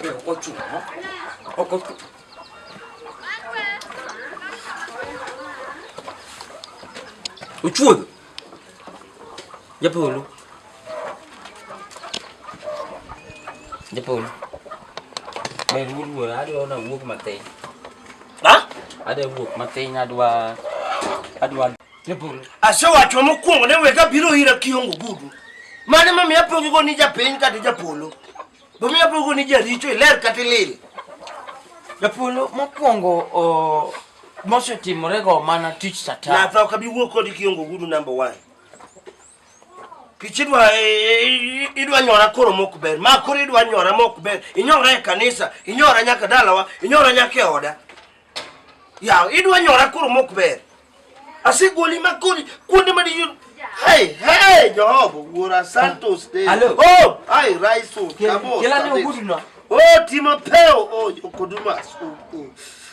Be ok ochuno. Ok ochuno. Ochuodho. Japolo. Japolo. Ber wuod wuora adwa nawuog mathin. Ha? Adwa wuok mathin adwa Japolo. Asewacho mokwongo ne weka biro ira kiongo gudu. Mane mamiyo apogigo ni japiny kata japolo. Bomiyo apogigo ni jaricho iler kata ilil. Japolo mokwongo o mosetimorego mana tich Satan. Natha ok abi wuok kodi kiongo gudu number one. Kich idwa idwa nyora koro mok ber. Ma koro idwa nyora mok ber. Inyora e kanisa, inyora nyaka dalawa, inyora nyaka e oda. Yaw, idwa nyora koro mok ber. Asegoli makoni kuonde ma diyud. Hey, hey, Jehova, Wuora Santos de. Hello. Oh, ai Raiso, Kabo. Kela ne ogudu no. Oh, Timotheo, oh, Okodumas. Oh, oh.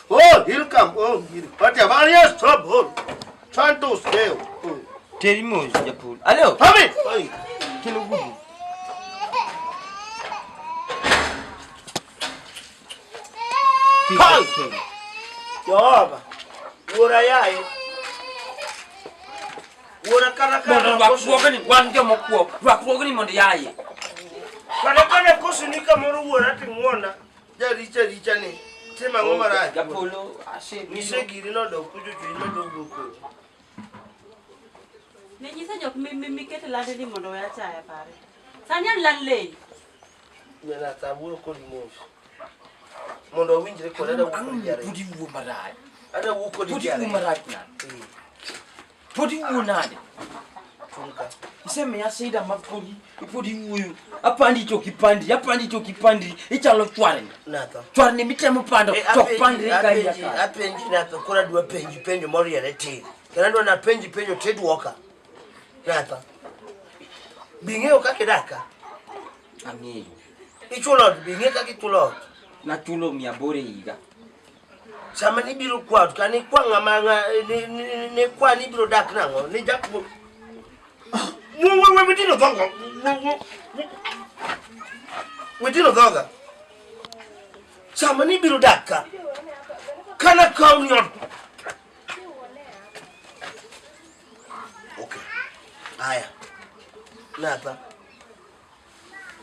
Oh, Hilkam, oh, But Various stop, oh. Santos de. Oh. Teri mos japolo. Alo. Amen. Ai. Kelo ogudu. Kai. Jehova. Wuora yaye. Wuora kata ka Mondo rwakruogni wan joma okuo. Rwakruogni mondo yaye. Kata ka nakoso ni kamoro wuora ting'wona. Jaricha richa ni. Tim ang'o marach? Japolo asebiro. Mise giri nodok kucho chunyi nodok wuok kodi. Ne nyisa jok mikete lande ni mondo we achaya pare. Sani an lan leny. Nyalata awuoyo kodi mos. Mondo wawinjre kode ada wuo kodi jariyo. Podi wuo marach. Ada wuo kodi Podi wuo jariyo. marach nade? Podi wuo nade? Chunka. Isemiya sida ma podi podi wuoyo. Apandi to ok ipandi, apandi to ok ipandi. Ichalo chwarni. Natho. Chwarni mitemo pando Eh, to ok apenji- pandre ka iya apenji- ka. Apenji Natho, koro adwa penji penjo moriere tir. Kendo adwa napenji penjo tidwoka. Natho. Bing'eyo kaka idak ka? Ang'eyo. Ichulo ot, bing'e kaka ichulo ot. Nachulo 800 e higa. Sama nibiro kwa ot ka nikwa ng'ama nikwa ni ibiro dak nang'o? Ni jak We wetino dhoga. Wetino dhoga. Sama nibiro dak ka, kana kaw ni ot. Okay. Aya. Natha.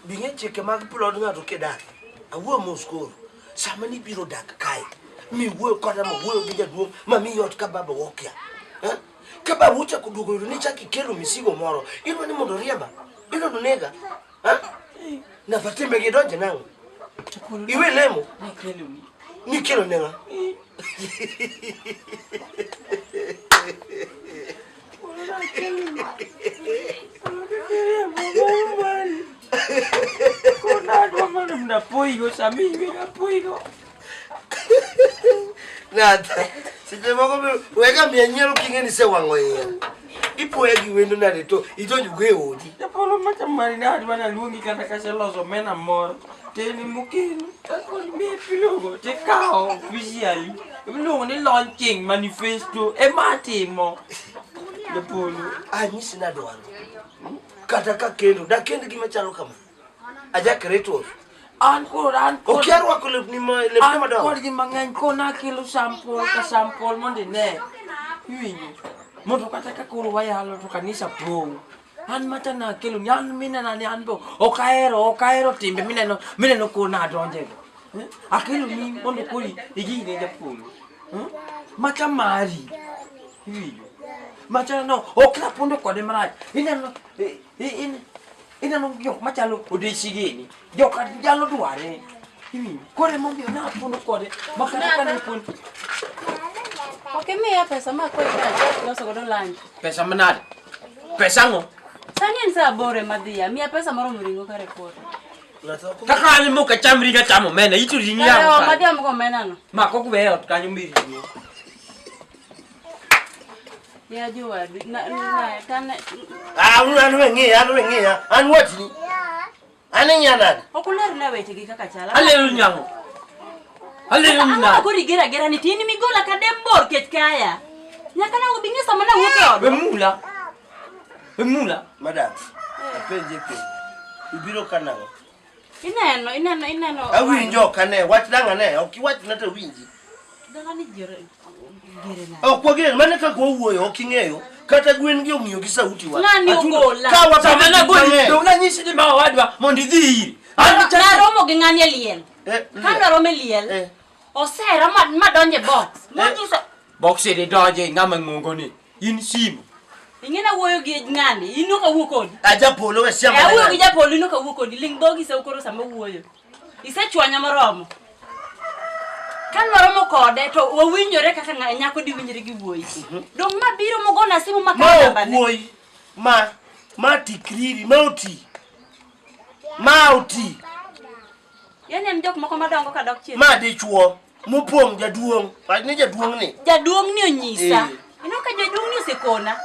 Bing'e chike mag plod ng'ato kidak. Awuoyo mos koro. Sama nibiro dak kae, miwuoyo koda ma wuoyo gi jaduong' ma miyi ot ka baba wokia. Eh? Ka baba ochako duogo yudo ni chak ikelo misigo moro, idwa ni mondo oriemba? Idwa ni onega? Eh? Natha timbe gi donje nang'o? Iwe lemo? Nakeloni. Nikelo ne ng'a? Napoigo sami napoigo. Natha, seche moko wega miya nyiero king'e ni isewang'o iya. Ipoya gi wendo nade to idonjo go e odi. Japolo macha mari ne adwa naluongi kata kaseloso omena moro. Teni mokelo kakoni mipilogo tikawo officially. Iluongo ni launching manifesto ema atimo. Japolo. Anyisi nadwaro. Kata ka kendo, dakend gima chalo kama. Aja creator. An kod Okia rwako lepni ma lepni an madongo. kod gi mang'eny kona akelo sample ka sample mondo ine. Iwinjo? Mondo kata ka koro wayalo to kanisa pong'. An macha nakelo ni an minena ni an bo ok ahero timbe mineno kona adonjego. Eh? Akelo ni mondo koro igine japolo. Eh? Macha mari. Iwinjo? Macha no ok napondo kode marach. Ineno ineno jok machalo odesi gini. Jok nyalo dware. Iwinjo? Koro emomiyo napondo kode makata kane pondo Ok imiya pesa ma koro loso godo lunch. Pesa manade? Pesa ang'o? Sani en saa aboro ema dhiya. Miya pesa moromo ring'o kare koro. Kaka an mok acham ring'o achamo omena, ito ring'i Kare yawo oma kanyo. dhi omgo omena no. Mak ok we ot kanyo mi ring'o. Ya jowadu. Na na kane Ah, an we ng'iya, an we ng'iya. An wachni. An ing'iya nade? ok ulerna weche gi kaka chal. Alero ni ang'o? Alero ni Ang'o nade? koro igera agera ni tini migola ka dem bor kech kaya. Nyaka na ubing'e sama nawuok e We odwa. mula. We mula. Madam, apenje penjo. Ibiro ka nang'o? Ineno, ineno, ineno. Awinjo ok ane, wach dang' ane, ok iwachna to awinji. Dala ni jore gere na. Ok wagen, mano kaka wawuoyo, ok ing'eyo. Kata gwen gi ong'iyo gi sauti wa. Ng'ani Atundo- ogola. Ka wa Sama nagoli, mang'eny. dong' nanyisi ni ma owadwa mondo idhi ire. An Naro- Naromo gi ng'ani e liel. Eh, Ka naromo e liel, Eh. osera ma madonjo e box. Monyisa Box eri donje ng'ama ng'ongo ni. In simu. ing'e nawuoyo gi ng'ani, in ok awuo kodi. Ajapolo we siama. Eh, awuoyo gi japolo in ok awuo kodi. Ling' dhogi iseu koro sama wuoyo. Isechwanya moromo. Ka nwaromo kode to wawinjore kaka nyako diwinjre gi wuoyi. Dong' ma biro mogona simu ma Ma kawo ok nambane. wuoyi. Ma ma tikriri, ma oti. Ma oti. Yaani en jok moko madongo kadok chien. Ma dichuo mopong' jaduong'. Wach ni jaduong' ni. Jaduong' ni onyisa. Eh. Ineno ka jaduong' ni osekona.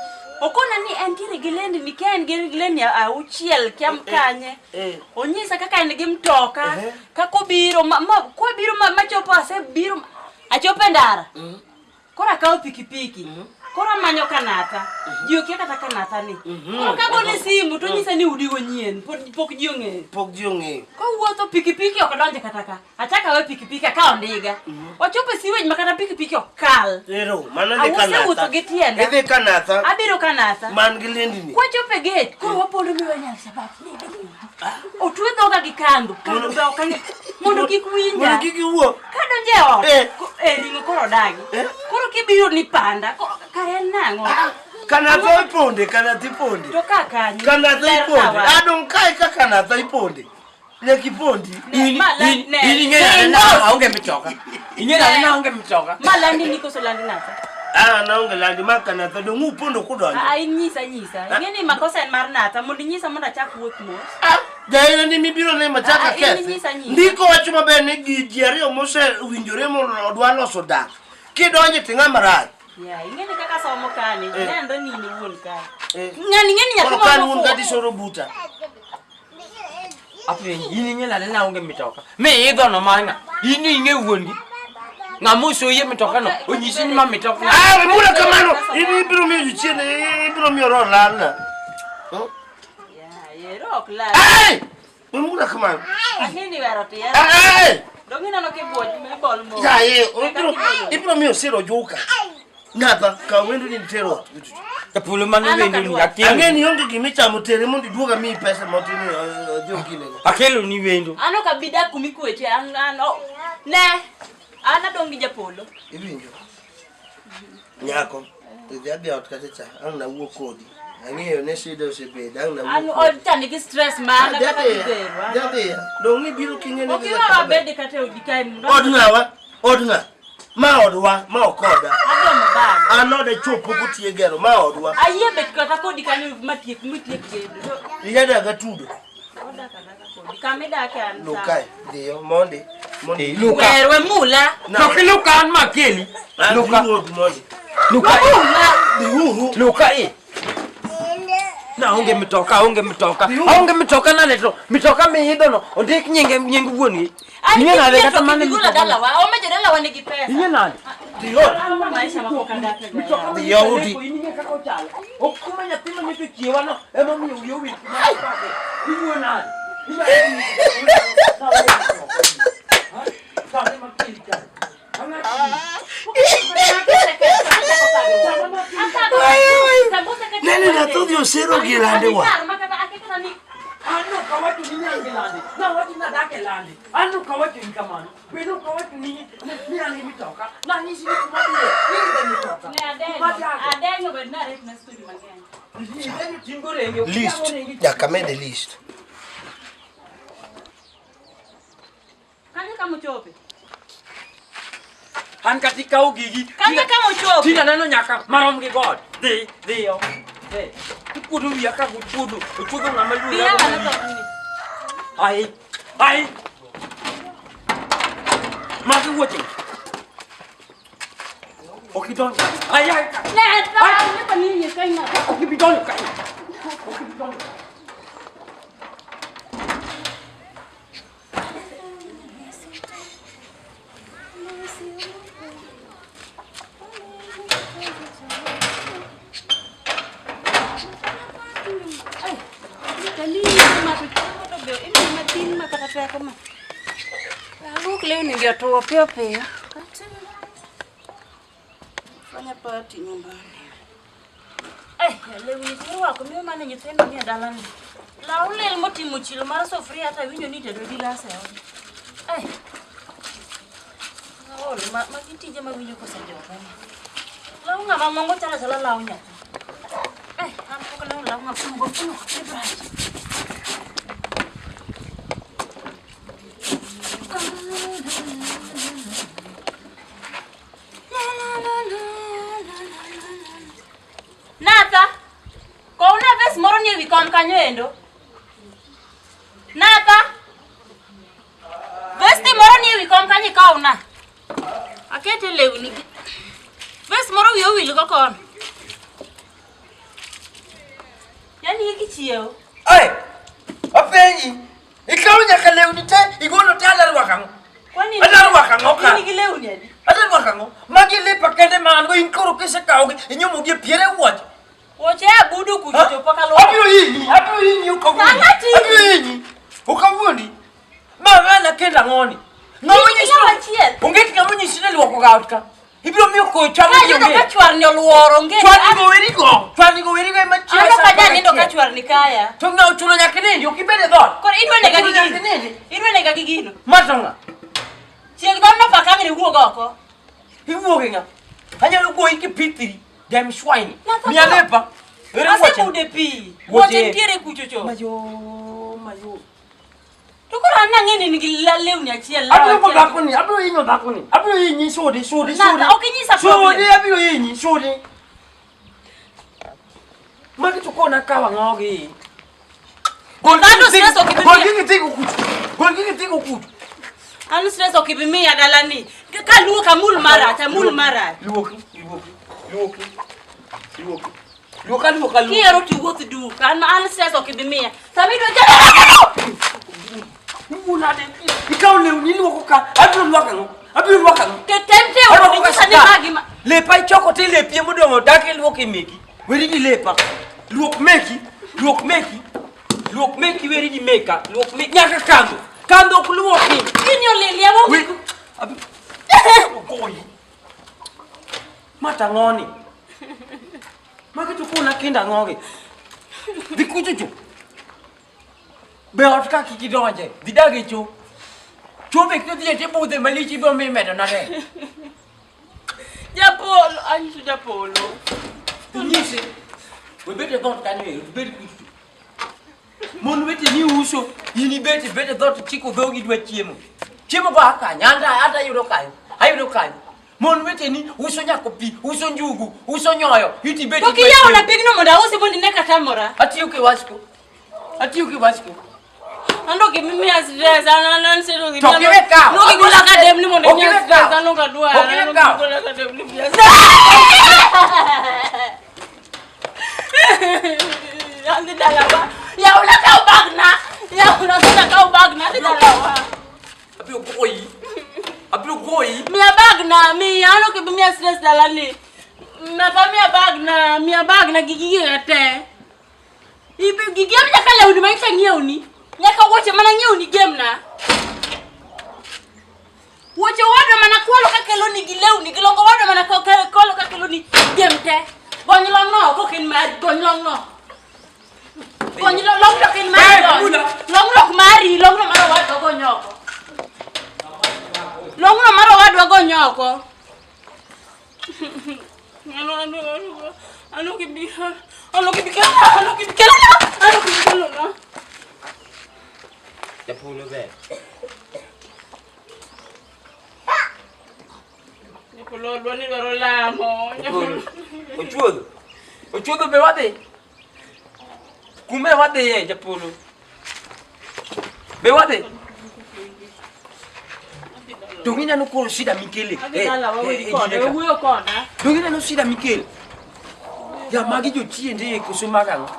Okona ni entiere gi lendni kia en gi lendni auchiel kia kanye. eh. Onyisa kaka en gi mtoka, Eh. kaka obiro ma, ma kobiro ma, machopo asebiro achopo e ndara. Koro akawo pikipiki. Koro amanyo kanatha. Ji okia kata kanatha ni. Koro kagone simu to onyisa ni udigo nyien, pod pok ji ong'eyo. Pok ji ong'eyo. Kowuotho pikipiki ok donje kata ka. Achako awe pikipiki akawo ndiga. Wachopo e siwej ma kata pikipiki ok kal. Ero, mano dhi Awuotho kanatha. wuotho gi tienda. Idhi kanatha. Abiro kanatha. Man gi lendni. Kwachopo e gate, koro wapondo mi wanyal shabab. Otwe dhoga gi kandho. Kandho be ok ang'e. Mondo kik winja. Mondo kik iwuo. Kadonjo e ot, Eh. e ring'o koro odagi. Eh. Koro kibiro ni panda, koro kare en nang'o? Kanatha iponde, kanatha iponde. To ka kanyo. Kanatha ler iponde. kawa. Adong' kae ka kanatha iponde. Nyaka ipondi. Ne, In ma la- in ne. in ing'eyo Ne, nade na no. aonge mitoka. Ing'eyo nade na aonge mitoka. Ma landi ni koso landi natha? Ah, naonge landi ma kanatha dong' upondo kudonjo. Ah, in nyisa nyisa. Ing'e ni makosa en mar natha, mondo inyisa mondo achak wuoth mos. Ah, jahera ni mibiro ne machaka Ah, in kethi. nyisa, nyisa. Ndiko wacho maber ni ji ji ariyo mosewinjore mondo odwa loso dak. Kidonjo to ing'ama rach. Ya, ing'e ni kaka somo kani, Eh. nenre ni in iwuon kae. Eh. Ng'ani ing'e ni nyathi Koro kan moro un ofuwo. kata isoro buta. Apenji, in ing'e nade na aonge mitoka. Mi idho no mar ng'a? In ing'e wuon gi. Ng'ama osoyie mitoka no, onyisi ni ma mitoka. Ah, we mula kamano. In ibiro miyo jochien, ibiro miyo roho lalna. Hmm? Ya, ero ok lal. Ai! We mula kamano. Ang'e ni wero to ihero. Ai! Dong' ineno kibuoch mibol mos. Yaye, Eka ibiro kibolo. ibiro miyo siro juka. Napa, kaw wendo ni iter ot. Japolo mano An ok wendo ni adwar. akelo. Ang'e ni onge gima ichamo tere mondo iduog amiyi pesa matin odhi okinego. Akelo ni wendo. An ok abi dak kumikweche, an an oh, ne an adong' gi japolo. Iwinjo? Nyako, idhi adhi ot kacha cha, ang' nawuo kodi. Ang'eyo ni shida osebedo, ang' An nawuo kodi. od cha nigi stress ma an Dhi kata adhiya, gidhero. dhi adhiya. Dong' ni biro king'e ni Ok dhi iwe kaka maber. wabed kata e odi kae mondo Od ng'awa? Od ng'a? Ma odwa, ma ok oda. agomo bag. An oda chopo kotie gero, ma odwa. Ayie bet kata kodi kanyo matiek mitiek gedo. Iyadaga tudo. Odak adaka kodi. Kama idake an Lu sawa. kae, dhiyo, mondi. Mondi. Eh, Luka. Wer we mula. Na- To kiluka an makeli. Ah, Luka. dhiuru ot mondi. Luka. Mula. Dhiuru. Luka e. Na onge mitoka, onge mitoka. Aonge mitoka nade to mitoka miidho no ondik nyinge nying wuon gi. An Ing'e nade kik kata mane igola mitoka. dalawa. Ome jodalawa nigi pesa. Ing'e nade? Dhiyo. An ma maisha ma pok adake go yawa. Dhiyo udi. In ing'e kaka ochalo. Ok kuma nyathi ma nyocha ochiewa no ema miyo wiye owil kuma nopake. Iwuoyo nade? Inyalo Sane makeli ka. Nene nyathi odhi osero gi lande wa. An ok awacho ni nyange lande, nawacho ni adak e lande. An ok awacho ni kamano. Bende ok awacho ni ni an gi mitoka. Nanyisi ni kuma dhiye, iidhe mitoka. Kuma dake. Idhi tingo renge, ok List. iyango renge. Nyaka med e list. Kanyo kama ochope. An kata ikawo gigi. Kanyo kama ochope. Tinde aneno nyaka marom gi god. Dhi, dhiyo. Dhi. Ikuodo wiya ka okuodo. Ochuodho ng'ama luor. Biya wane tokni. Ai, ai. Magi wuoche. Ok idonj. Ai, ai. Ne, ta, ne pa ni yie kae ng'ato. Ok ibi donjo kae. Ok ibi donjo. Ai, ni kali ma to chiemo to be imiyi matin ma kata teko ma. Aluok lewni gi otuo piyo piyo. Fanya party nyumbani. Eh, lewni tirwako miyo mane nyithindo nie dalani. Law lel motimo chilo mar sufuria hata winjo ni itedo gi las e ot. Eh. Aol, ma magi tije ma winjo kosejoga. Law ng'ama ng'ongo chalo achala law nyathi. Eh, an pok law law ng'ama ng'ongo puno e brach. Natha, kowna ves moro nie wi kom kanyo endo. Natha, vesti moro nie wi kom kanyo ikowna. Akete lewni. Ves moro wiye owil go kono. Yaani iki chiewo. Ai! Apenji. Ikawo nyaka lewni te, igolo te adwa rwako ang'o? Kwani Adwa rwako ang'o ka? In gi lewni adi? Adwa rwako ang'o? Magi lepa kende ma an go in koro kisekawogi inyomogi e piere wuoche. Wuoche abudo kucho to pok aluoko. Abiro hinyi, abiro hinyi ok awuondi. Ang'ati? Abiro hinyi. Ok awuondi. Ma ng'ana kendo ang'oni? Ng'ama In gi onyisi law achiel. Onge ng'ama onyisi ni luoko ga ot ka. Ibiro miyo koyo chamo Ka yudo ka chwarni oluoro onge. Chwarni go weri go. Chwarni go weri go ema chiemo. An ok anyal nindo ka chwarni kaya. To ng'a ochuno nyaka nindi, ok ibed e dhoot. Koro idwa nega gi Ochuno nyaka gino. nindi. Idwa nega gi gino. Ma to ng'a? Chieg dhodno paka ang' ne wuog oko. Iwuok e ng'a? Anyalo goyi kipithiri. Dem swine. Natho Miya to. lepa. Ere wuoche. Asebude pi. Wuoche. Wuoche nitiere kucho cho. Mayo, mayo. To koro an nang'e ni in gi lewni achiel. Law Abiro go achiel. dhakoni, abiro hinyo dhakoni. Abiro hinyi sudi, sudi, Natha, sudi. ok inyisa problem. Sudi, abiro hinyi, sudi. Magi to kona kawo ang'o gi? Gol Dhano gigi stress ok ibi gol miya. gigi thigo kucho. Gol gigi thigo kucho. An stress ok ibi miya dalani. Kaluok amul marach, amul marach. Luoki, luoki, luoki. Luoki. Luoka, luoka, luoka. Kihero to iwuoth duk. An stress ok ibi miya. Sama idwa Iwuo nade? Ikawo lewni iluoko ka. Abiro luoko ang'o? Abiro luoko ang'o? Te tem te Arwako mondo inyisa ni ka magi ma. Lepa ichoko te lepie modong' dak iluoko e meki. Weri gi lepa. Luok meki, luok meki. Luok meki weri gi meka. Luok meki nyaka kandho. Kandho ok luoki. Gini olil yawa. We Goyi. Ma tang'oni. Magi to kona kendo ang'ogi. Dhi kucho cho. Be ot ka kik idonje. Dhi dag e cho. Cho be kidhiye tibudhe malich ibiro mi medo nade. Japolo, anyiso japolo. Inyise. Webet e dhoot kanyo ero, ibed kucho. Mon weteni uso, in ibet ibet e dhoot chiko dhogi dwa chiemo. Chiemo go a kanye? An anta ayudo kanye? Ayudo kanye? Mon weteni uso nyako pi, uso njugu, uso nyoyo, iti ibet Pok idwa iyawona chiemo. pigno mondo ausi mondo ine katamora. Atiyo kiwasko. Atiyo kiwasko. An ok imiya stress, an stress ok To ok iwe kawo. Nok igola ka demni mondo Ok imiya iwe stress, kawo. an ok adwar. Ok iwe An ok kawo. igola ka demni miya stress. Adhi dalawa. Yawna kaw bagna. Yawna kata kaw bagna adhi dalawa. Abiro goyi. Abiro goyi. Miya bagna, miya an ok ibi miya stress dalani. Natha miya bagna, miya bagna gi gigega te. Ibi gigi nyaka lewni ma nyocha ng'iewni. Nyaka wuoche mana ng'iewni gemna. Wuoche owadwa mana kwalo kakeloni gi lewni gi longo owadwa mana kwalo kakeloni gem te. Gony long'no oko ok en mari, gony long'no. Gony long'no ok en mari. Eh, gony. Mula. Long'no ok mari, long'no mar owadwa gony oko. Long'no mar owadwa gony oko. Ano ano ano ano kibi ano kibi ano kibi ano kibi ano Japolo ber. Japolo dwa ni dwaro lamo. Japolo. Ochuodho. Ochuodho be wadhi. Kume wadhiye japolo. Be wadhi. Donge ineno koro shida mikele. Adhi dalawa Eh, weri eh, koda, gine ka. wuoyo koda. Donge ineno shida mikele. Ya magi jochiende koso mag ang'o?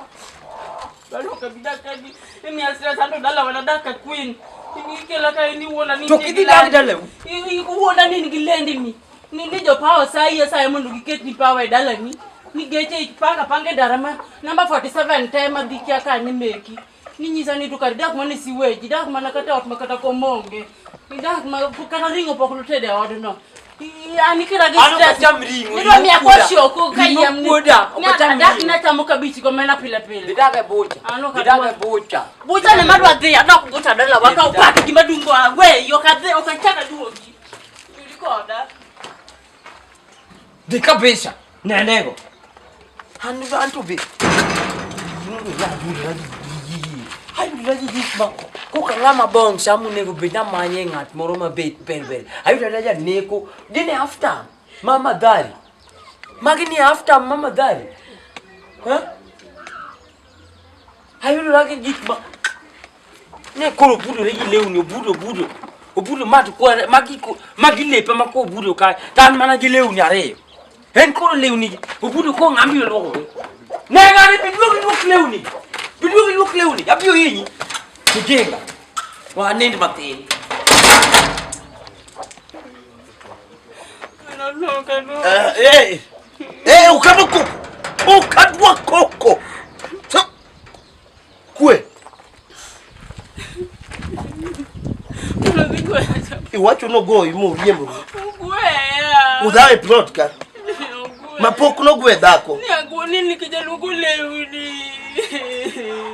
Dwaro ok abi dak ka gi imiya stress anto dalawa nadak ka queen. Ikela ka in iwuonda ni To nitie kidhi gi dag landi. dalau. Iwuonda ni in gi lendni. Ni jopawa sayi asaya mondo giketni pawa e dalani. Ni geche ipanga apanga e ndara ma namba 47 te madhi kia kanye meki. Ninyisa ni to kar idak mana e siwej, idak mana kata ot ma kata kom onge. Idak ma kata ring'o pok notede e odno. An ikira gi An ok stress. acham ring'o, Nidwa ring'o miya kuoda. kwashiorkor ka Ring'o yiem ni- kuoda, ok ni acham adak ring'o. nachamo kabich gomena pile pile. Idak e bucha. An ok Idak adwar. e bucha. Bucha ne madwa dhi, adok bucha dalawa ka opak gima dungo awe, ok adhi, ok achak aduogi. Yudi koda. Dhi kabisa. Nenego. An an to be. Ayudora gi gik ma koka ng'ama bong sama onego bed namanye ng'at moro mabet ber ber. Ayudora janeko. Gin e after mama dhari. Magi ni after mama dhari. Ha? Ayudora gi gik ma ne koro obudore gi lewni obudo obudo obudo ma to koro magi magi lepe ma kobudo ka to an mana gi lewni ariyo en koro lewni gi obudo ko ng'ama biro luokogi ne ng'ani bi duog iluok lewni bi duog iluok lewni abiro hinyi ujinga wanind mathin. Eh, eh, ukadwa koko. Ukadwa koko. So, kwe. Iwacho nogoyi moriembo. Udhaw e plot ka. Mapok nogwe dhako.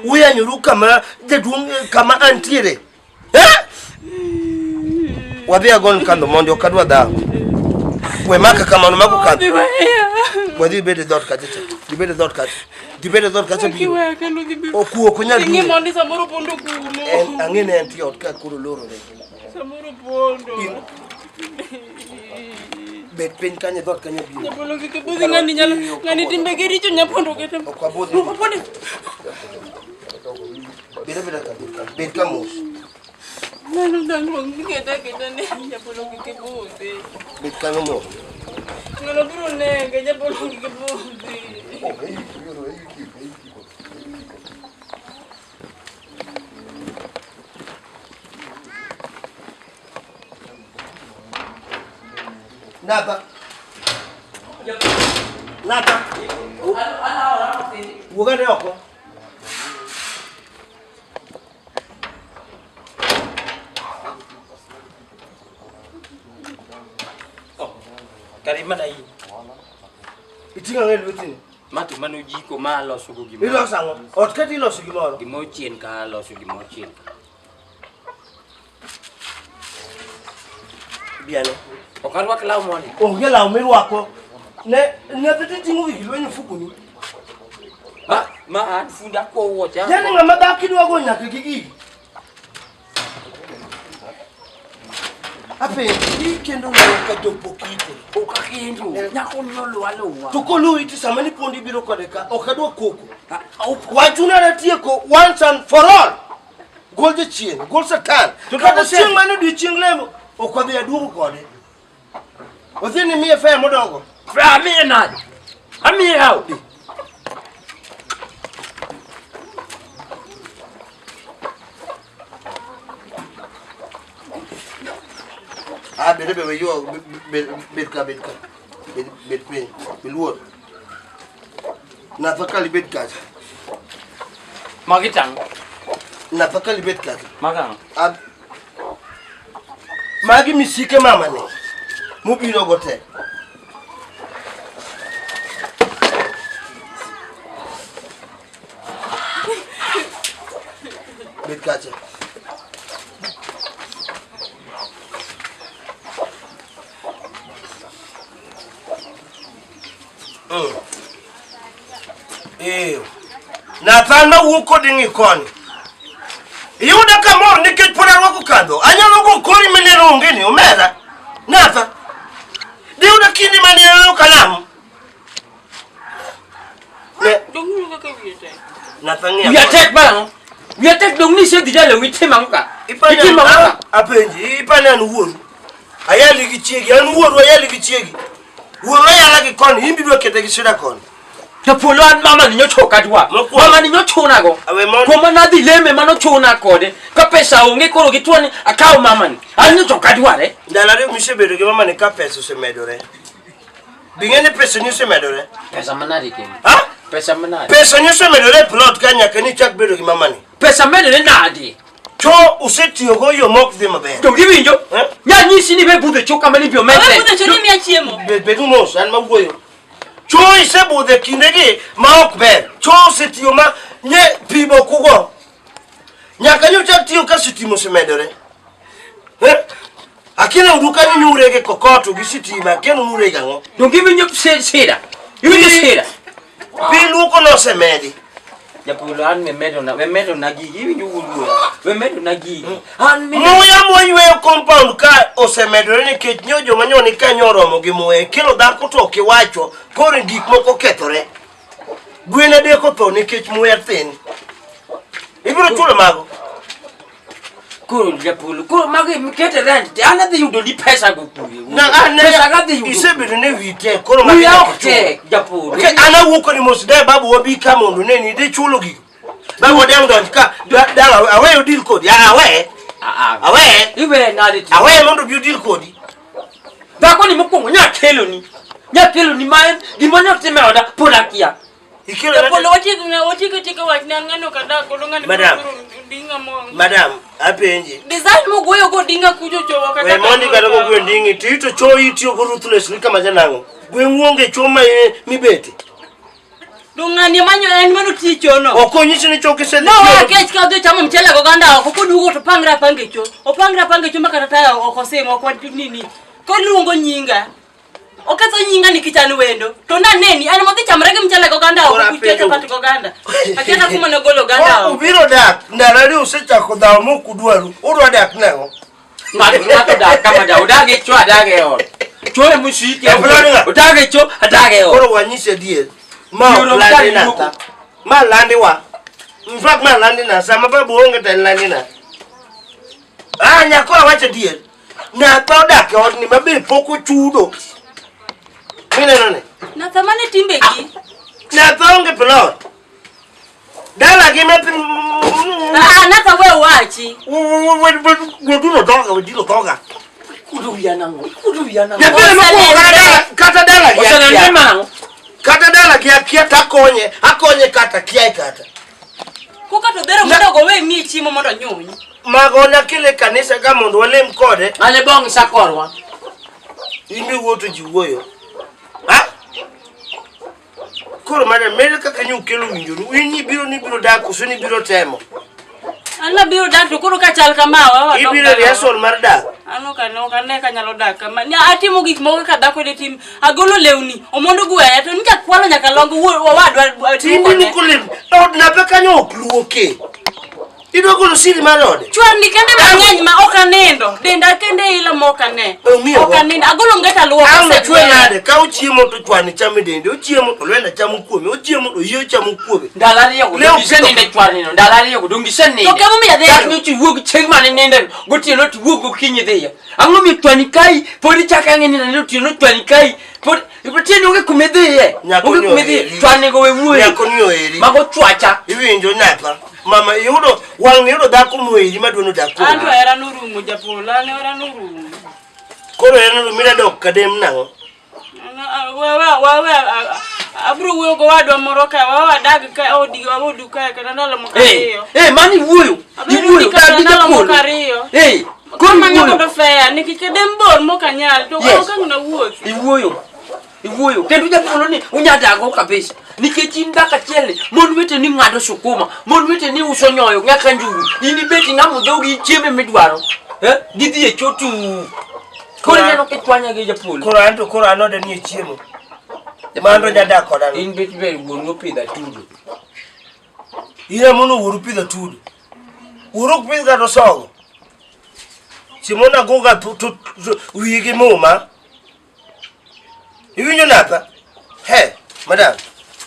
Uyanyoru kama jaduong' kama antiere. Eh? Wadhi agon kandho mondi ok adwa dhawo. We maka kamano mako kandho. Wadhi ibed e dhoot kacha cha. Dhi bed e dhoot kacha. Dhi bed e dhoot kacha biro. Okuo ok onyal Ing'i biro. mondi samoro pondo kuno. En ang'e ni entie ot ka koro lorore. Samoro pondo. Bet piny kanyo e dhoot kanyo biro. Nyapondo kik ibudhi ng'ani nyalo ng'ani timbege richo nyapondo kete. Ok wabudhi. Ok wapondi. Bed abeda ka, bed ka, bed ka mos. Nano dangruok niketa keta ne nyapondo kik ibudhi. Bed kanyo mos. Ng'ano biro nege nyapondo kik ibudhi. Napa. Napa. Wuog ane oko. Kare mana in. Iting'o ang'e lwetini? Ma to mano jiko ma aloso go gimoro. Iloso ang'o? Ot kata iloso gimoro? Gimoro chien ka aloso gimoro chien ka. Biane. Ok arwak law moni. Onge law mirwako. Ne nyathi titing'o gik lweny e ofukoni. Ma ma an funda kwa wuoche. Yaani ng'ama dhako idwa go nyaka gi gigi. Apenji ikendo ng'awa ka jopok ikori. Ok akendo. Nyako noluwa luwa. To koluwi to sama nipondo ibiro kode ka ok adwa koko. Wachuna natieko once and for all. Gol jachien, gol satan. To Kata kata chieng' mane odiochieng' lemo ok wadhi aduogo kode. Odhi ni miye fare modogo. Amiye nade? Amiye how? Ah, bede be yo bed ka bed ka. Bed bed piny. Iluor. Nafakali bed kacha. Magi tang'. Nafakali bed kacha. Maga. Ab Magi misike mama ni. Mobiro go te. Bed kacha. Eh. Nathan mawuok kodi ng'i koni. Iyuda kamor nikech pod arwako kandho. Anyalo go kori mineno onge ni omera. Nathan. Diyuda kinde mane aneno kalam. Ne, Dong' kaka wiye tek. Nathan ng'iya. Wiya tek marang'o? Wiya tek dong' ni isedhi dala itimo ang'o ka? Itimo ang'o ka? Apenji, ipani an wuoru. Ayali gi chiegi, an wuoru ayali gi chiegi. Wuoru ayala gi koni, in bidwa kete gi shida koni. To polo an mama ni nyocha ok adwa. Mokwongo. Mama ni nyochuna go. Awe mondo. Kuom mane adhi leme manochuna kode. Ka pesa onge koro gituo ni akaw mama ni. An nyocha ok adware. Ndalo ariyo misebedo gi mama ni ka pesa osemedore. Bing'e ni pesa ni osemedore. Pesa manade kendo? Ha? Pesa manade? Pesa ni osemedore e plot ka nyaka ni chak bedo gi mama ni. Pesa medore nadi? Cho usetiyogo yo mok dhi maber. To giwinjo? Eh? Nya nyisi ni be budho cho kama ni bi Awe omedre. budho cho ni miya chiemo. Bed mos, an mawuoyo. Cho isebudho e kindegi ma ok ber. Cho osetiyo ma nye pi bokugo. Nyaka nyocha tiyo ka sitima osemedore. Eh? Akina udu kanyo nyurege kokoto gi sitima, akina unurege ang'o? To giwinjo sida. Iwinjo sida. Pi luoko nosemedi. Japolo an we medo na gigi, iwinjo wuod wuora. We medo na gigi. An mi Muya mwayweyo compound ka osemedore nikech nyo joma nyo ni kanyo oromo gi muya. Ikelo dhako to ok iwacho, koro gik moko okethore. Gwen adek otho nikech muya thin. Ibiro chulo mago? Koro japolo, koro magi mikete rent, an adhi yudo ni pesa go kuye. Na an Pesa ga dhi yudo. Isebedo ne wi tek, koro magi Wiya nyaka ok chul. tek, japolo. Okay, an awuok kodi mos de babu wabi ka mondo ne ni dhi chulo gigo. Babu dang donj ka, dang aweyo deal kodi. Ah, awe. Ah, ah. Awe. Iwe nade ti. Awe mondo obi odil kodi. Dhako ni mokwongo nya keloni. Nya keloni ma en gima nya timo e oda pod akia. Ikelo Japolo watieko na watieko tieko wach ne an ng'ano ok adak godo ng'ani Madam. biro dinga mo. Madam, apenji. Design mogoyo go dinga kucho cho ok We adak mondi godo kata ka. go ndingi ti to cho itiyo go ruthlessly kama janang'o. Gweng' onge cho ma mibete. To ng'ani manyo en mano tiyo chono. Ok onyisi ni cho kisedhi. No wa kech ka odhi chamo mchele goganda oko koduogo to pangre apanga e cho. Opangre apanga e cho ma kata taya ok osimo ok wad nini. Koluongo nyinga. Oketho nyinga nikech an wendo. To naneni an modhi chamre gi mchele goganda oko Koro kucho apenjo. chapat goganda. Akia kaka kuma nogolo oganda Koro oko. ubiro dak ndalo ariyo usechako dhawo mok udwaru. Udwa dak nang'o? Ng'ato ng'ato dak kama da odag e cho adag e ot. Cho e musiki. E plot ng'a? Odag e cho adag e ot. Koro wanyisi adier. Ma ok Yoro landi mtani na luoko. tha. Ma landi wa. In fact ma landi na sama babu onge to en landi na. Ah, nyakora wacho adier. Natha odak e odni ma be pok ochudo. Mineno ni? Natha mane timbegi. Natha onge plot. Dala gi ma Ah, Natha we wachi. Weduro dhoga, weduro dhoga. Ikudo wiya nang'o? Ikudo wiya nang'o? Nyathini mokwongo kata dala, kata dala gi Osenenre akia. mang'o? Kata dala gi akia to akonye, akonye kata kia e kata. Koka to dhero mondo ogowe miye chiemo mondo onyuny. Mago nakele e kanisa ka mondo walem kode, Ane bong sakorwa. in be wuo to ji wuoyo. Ha? Koro madam, mere kaka nyo ukelo winjoru, in nibiro nibiro dak koso nibiro temo? An abiro dak to koro ka chal kama wa wa dok Ibiro dalawa. rehearsal mar dak. An ok ane ok ane ka anyalo dak kama. Nya atimo gik moko kaka dhako de tim. Agolo lewni, omondo gwaya to ncha kwalo nyaka longo wuo owadwa Tindi luoko lewni. Od nape kanyo ok luoke. Idwa golo siri mar ode? Chwarni kende mang'eny ma ok anindo. Denda kende ila ma ok ane. Ong'iyo Ok go. anindo. Agolo ngeta luoko. Ang' ochwe nade? Ka ochiemo to chwani chamo e dende, ochiemo to lwenda chamo kuome, ochiemo to yie ochamo kuome. Ndalo ariyo go Ne ok donge iseninde chwarni no. Ndalo ariyo go donge iseninde. To kemo miyo adhiyo. Chak nyocha iwuog chieng' mane ninde gotieno to iwuog gokinyi dhiyo. Ang'o miyo chwani kai pod ichako ang'e ni nende otieno chwani kai pod tiende onge kuma idhiye. Nyako Onge ni kuma idhiye. oheri. Chwani go we wuoye. Nyako ni oheri. Mago chwacha. Iwinjo nyaka. Mama iyudo wang' iyudo dhako moeri madwa nodak An to kodi. hera norumo japolo, an hera norumo. Koro en mida dok kadem nang'o? Abiro wuoyo gowadwa moro ka, wawadag ka odi odu kae kata ndalo moko Eh, ariyo. eh, mano iwuoyo. Abiro Iwuoyo. yudi kata Dag gi ndalo moko japolo. ariyo. Eh, koro Kamanyo iwuoyo. godo fea nikech kadem bor mok anyal to Yes. ok ang' nawuothi. Iwuoyo. Iwuoyo. Kendo japolo ni unyadago kabisa. Nikech in dhako achiel ni, mon weteni ng'ado sukuma, mon weteni uso nyoyo nyaka njugu. In ibet ing'amo dhogi ichieme midwaro. Eh? Gidhi e cho tu. Koro ineno kichwanya gi japolo. Koro an to koro an ode ni e chiemo. Mano nyadak koda no. In bet ber wuonu opidho atudo. In ema mono wuoru pidho atudo. Wuoru ok pidh kata osogo. Simona goga to wiyi gi muma. Iwinjo napa? He, madam,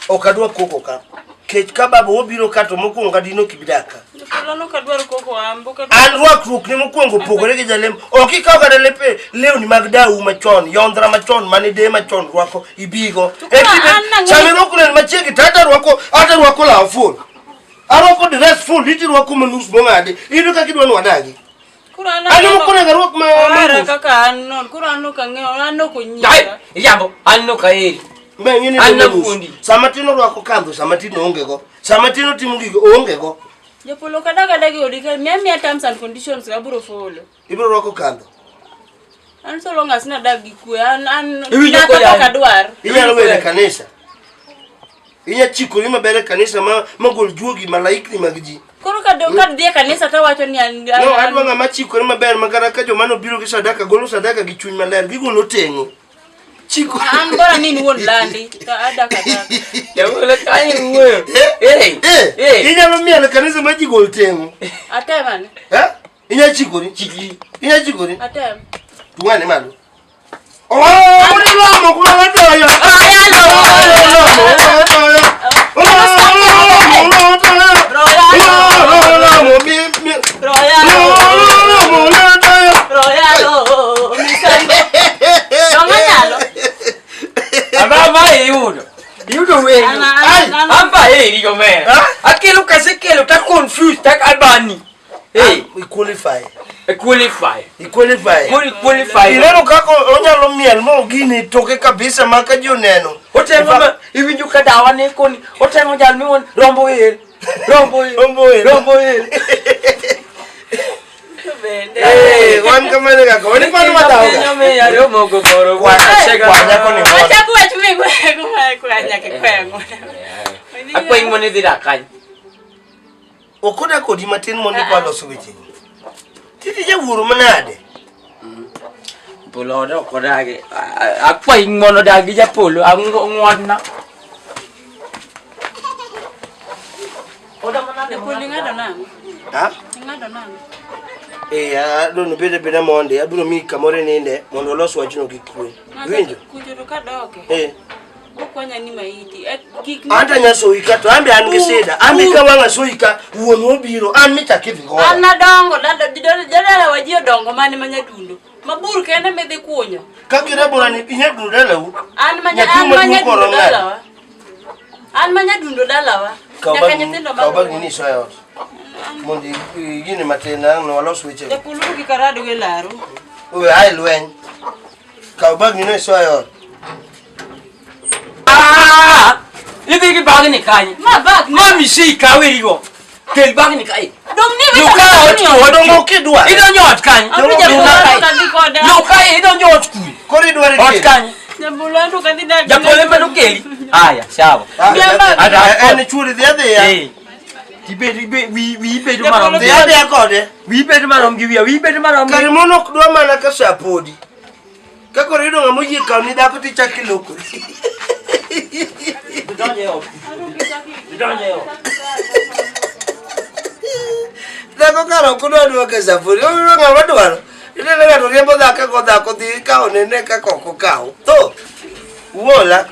ok adwa koko ka. Kech ka baba obiro ka to mokwongo adino kibidak ka. Japolo no kadwar koko ambo kadwar. An rwakruok ni mokwongo opogore gi jalem. Ok ikaw kata lepe lewni mag dau machon, yondra machon, mane deye machon rwako ibigo. To koro an nang'o- Sama irwako lewni machiegni to ata rwako ata rwako law full. Arwako dress full, iti rwako manus mong'adi. Iyudo kaka idwa ni wadagi. Koro an An mokwongo arwak ma Ohera manus. kaka an non, koro an ok ang'eyo, an ok Ai, onyisa. iyambo, an ok aheri. Ma ing'e ni An manus. napuonji. Sama tin orwako kandho, sama tin oonge go. Sama tin otimo gigo, oonge go. Japolo kadag adag e odi ka miya miya terms and conditions abiro follow. Ibiro rwako kandho. An so long as nadag gi kwe, an an Iwinjo nyako koya? ok adwar. Inyalo wero e kanisa. Inya chikori maber e kanisa ma magol juogi malaikni mag ji. Koro ka do ka dhi e kanisa tawacho ni an No, adwa ng'ama chikore maber ma kata ka joma nobiro gi sadaka golo sadaka gi chuny maler, gigolo teng'e. Chiko. An bora ni in wuon landi to adak adaka. Japolo kanyo wuoyo. Eh, Eh, eh. inyalo miel e kanisa ma ji gol teng'o. Atem ane. Eh? Inya chikori? Chikri. Inya chikori? Atem. Tung'ane malo. Oh, ulilamo kuma watoyo. Royalo. Royalo. Misango. Dongo nyalo. Aba ma iyudo. Iyudo wendo. An- an- an- Amba eri gomera. Ah? Akelo kasekelo ta confused ta abani. Hey, Qualify. I qualify. Qualify. Qualify. Ineno kaka onyalo miel ma ogine toke kabisa ma ka ji oneno. Otemo ma iwinjo ka dawa ne koni. Otemo jal miwon rombo er. Rombo er. Rombo er. Rombo er. Bende. Eh, wan kamano kaka wan ipano madhawoga. Kwanya koni mondo. Wachak wach migweng'o ma kwanya kikweng'o. Akweny mondo idhi dak kany. Ok odak kodi matin mondo ikwa loso wechegi. Titi jawuoro manade? Polo oda ok odagi. Akwayi ng'wono dag gi japolo. Ng'wonna. Japolo ing'ado nang'o? Ha? Ing'ado nang'o? Eh, adwa bed abeda mondi, abiro miyi kamoro ininde mondo walos wachno gi kwe. Iwinjo? Kucho to kadoke. Eh. Okwanya ni maiti. Eh, Gik An to anya soyi ka to an be an gi sida. An be ka wang' asoyi ka wuon obiro, an michak idhi An goya. nadongo, jodala wa ji odongo mane ma nyadundo. Mabur kende midhi kunyo. Ka girebora ni inya dundo dalau. An ma Nyathi an ma maduong' nyadundo koro ng'ado. dalawa. An ma nyadundo dalawa. Kaw Nyaka bag nyithindo kaw bag maluwo. ni isoye ot. Mondo igine matin ang' walos wechego. Japolo gi karado gi laro. Owe ae lweny. Kaw bag ni no isoye ot. Ah! Idhi gi bagni kanye? Ma bag. Ma misi kawerigo. Kel bagni kae. Dong ni Luka ot kuo. Dongo kidware. Idonjo ot kanye? Ambi Luka japolo kae. kadhi koda. Luka idonjo ot kuo. Koro idware Ot kendo. kanye? Japolo anto kadhi dak. Japolo ema nokeli. Aya, sawa. Ah, Miya bag. En chuori dhi adhiya. Eh. Tibed ibe wi wi bedo Japolo marom Dhi gi. adhiya kode. Wi bedo marom gi wiya, wi bedo marom gi. Kare mon ok dwa mana ka sa podi. Ka koro iyudo ng'ama oyie kawo ni dhako tichako ilokori. Idonjo e ot. Idonjo e ot. Dhako kara ok odwa dwa ka sa podi. Oyudo ng'ama dwaro. Ineno ng'ato riembo dhako go dhako dhi kawo nene kaka ok okaw. Tho. Wuola.